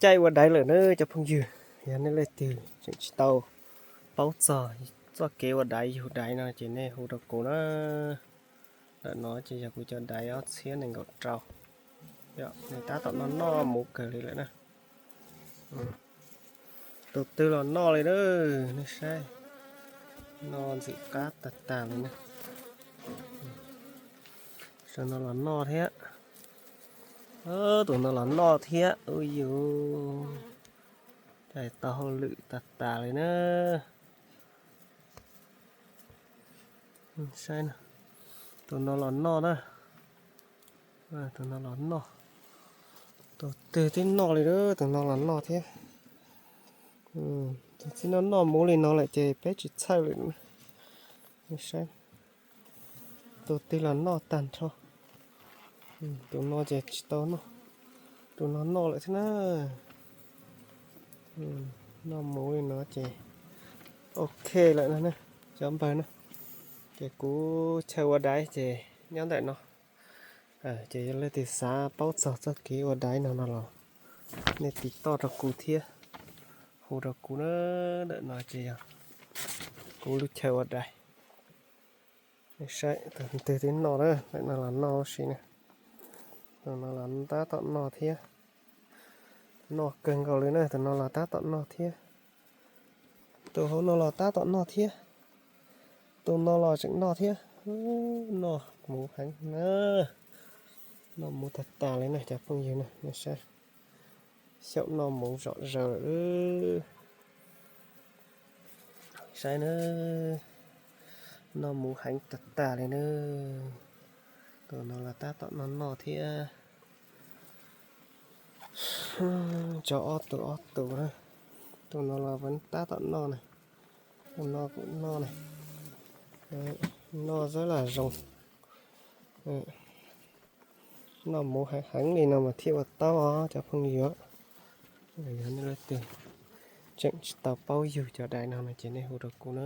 Caij ua daiv lawm na cov phooj ywg, yog nej leej twg tseem tsis tau paub txog txoj kev ua daiv yug daiv no ces nej hu rau kuv na. Ntawm no ces yog kuv cov daiv ob txhiab nees nkaum rau. Nws tab tom noj noj muv kawg li lawm na. Tus twg los noj li na, nej saib. Noj ntxim qab tag tag li na. Tus no los noj thiab. Tus no los noj thiab, ub yus, tau hauj lwm tag tag li na. Saib, tus no los noj na. Tus no los noj. Tus twg twb noj li, tus no los noj thiab. Tus twb noj noj muv li no lawm ces peb tsis txhawj lawm. Saib, tus twg los noj tag nrho. Tus no ces tsis tau noj. Tus no noj lawm thiab na. Noj muv li no ces ok lawm no na, cov npawg na. Ces kuv chaw ua daiv ces nyob ntawm no. Ces yog leej twg xav paub txog txoj kev ua daiv no no los nej tiv toj rau kuv thiab, hu rau kuv na. Ntawm no ces yog kuv lub chaw ua daiv. Saib, tus twg twb noj na, ntawm no los noj ua si na. Tus no los tab tom noj thiab. Noj kawg nkaus li na, tus no los tab tom noj thiab. Tus hauv no los tab tom noj thiab. Tus no los tseem noj thiab. Noj muv heev na. Noj muv tag tag li na cov phooj ywg na, nej saib. Xyaum noj muv zom zaws lawm. Saib na, noj muv heev tag tag li na. Tus no los tab tom noj noj thiab. Tsov ob tus ob tus na. Tus no los tab tom noj na. Tus no kuj noj na. Noj zab lam zoo. Noj muv heev heev li no mas thiaj ua taub os cov phooj ywg. Yog nej leej twg tseem tsis tau paub yug cov daiv no no ces nej hu rau kuv na.